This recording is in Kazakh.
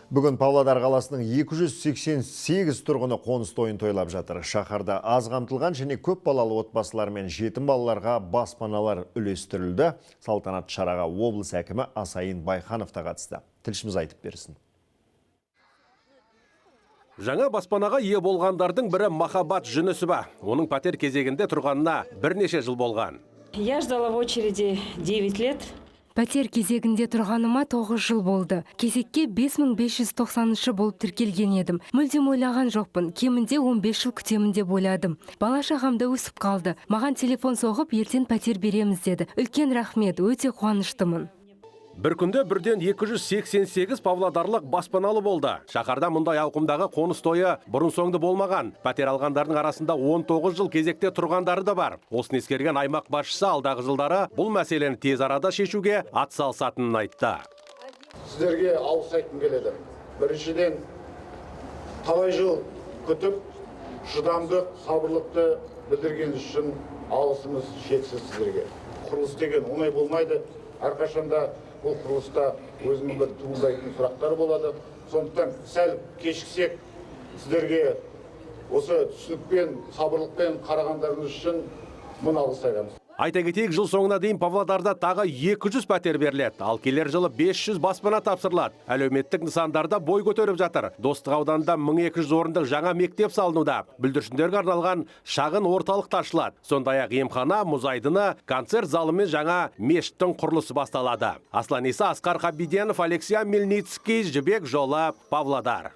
Бүгін Павлодар қаласының 288 тұрғыны қоныс тойын тойлап жатыр. Шаһарда аз қамтылған және көп балалы отбасылар мен жетім балаларға баспаналар үлестірілді. Салтанатты шараға облыс әкімі Асайын Байханов та қатысты. Тілшіміз айтып берсін. Жаңа баспанаға ие болғандардың бірі Махаббат Жүнісова. Оның пәтер кезегінде тұрғанына бірнеше жыл болған. Я ждала в очереди 9 лет. Пәтер кезегінде тұрғаныма 9 жыл болды. Кезекке 5590 болып тіркелген едім. Мүлдем ойлаған жоқпын. Кемінде 15 жыл күтемін деп ойладым. Бала шағам да өсіп қалды. Маған телефон соғып, ертең пәтер береміз деді. Үлкен рахмет, өте қуаныштымын. Бір күнде бірден 288 павлодарлық баспаналы болды. Шаһарда мұндай ауқымдағы қоныс тойы бұрын соңды болмаған. Пәтер алғандардың арасында 19 жыл кезекте тұрғандары да бар. Осыны ескерген аймақ басшысы алдағы жылдары бұл мәселені тез арада шешуге атсалысатынын айтты. Сіздерге алғыс айтқым келеді. Біріншіден, талай жыл күтіп, шыдамдық, сабырлықты білдіргеніңіз үшін алғысымыз шексіз сіздерге. Құрылыс деген оңай болмайды. Әрқашанда бұл құрылыста өзінің бір туындайтын сұрақтар болады. Сондықтан сәл кешіксек, сіздерге осы түсінікпен, сабырлықпен қарағандарыңыз үшін мың алғыс айтамыз. Айта кетейік, жыл соңына дейін Павлодарда тағы 200 пәтер беріледі. Ал келер жылы 500 баспана тапсырылады. Әлеуметтік нысандарда бой көтеріп жатыр. Достық ауданында 1200 орындық жаңа мектеп салынуда. Бүлдіршіндерге арналған шағын орталық та ашылады. Сондай-ақ емхана, мұз айдыны, концерт залы мен жаңа мешіттің құрылысы басталады. Аслан Иса, Асқар Қабиденов, Алексей Мельницкий, «Жібек жолы», Павлодар.